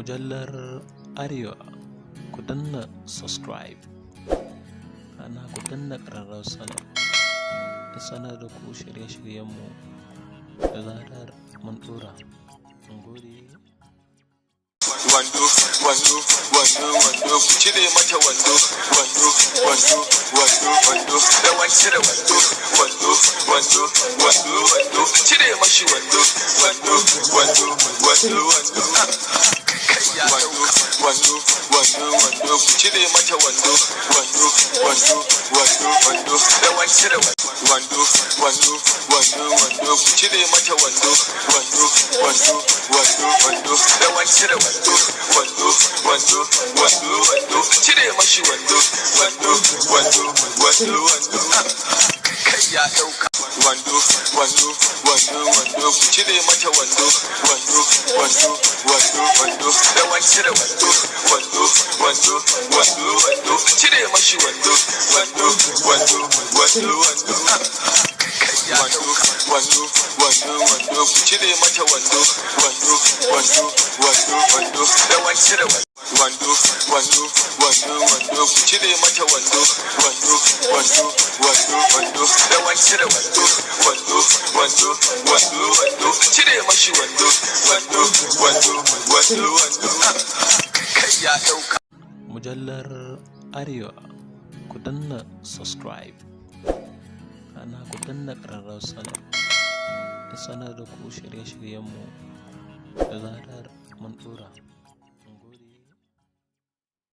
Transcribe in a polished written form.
Mujallar Arewa, ku danna subscribe, ana ku danna ƙararrawar sanar da ku shirye-shiryenmu da zarar mun ɗora. Mun gode. Wando, wando, wando, wando, ku cire mata wando, wando, wando, wando, wando, rawan cire wando, wando, wando, wando, wando, cire mashi wando, wando, wando, wando, wando. Wando, wando, wando, wando, ku cire mata wando, wando, wando, wando, wando, rawan cire wando, wando, wando, wando, ku cire mata wando, wando, wando, wando, wando, rawan cire wando, wando, wando, wando, wando, cire mashi wando, wando, wando, wando, wando. Kai ya dauka. Wando, wando, wando, wando, ku cire mata wando, wando, wando, wando, wando, rawan cire wando, wando, wando, wando, wando, cire mashi wando, wando, wando, wando, wando. Kai ya dauka. Wando, wando, wando, ku cire mata wando, wando, wando, wando, wando, rawan cire wando, wando, wando, wando, ku cire mata wando, wando, wando, wando, wando, rawan cire wando, wando, wando, wando, wando, cire mashi wando, wando, wando, wando, wando. Kai ya dauka. Mujallar Arewa, ku danna subscribe, ana ku danna ƙararrawar sanar da ku shirye-shiryenmu da zarar mun ɗora.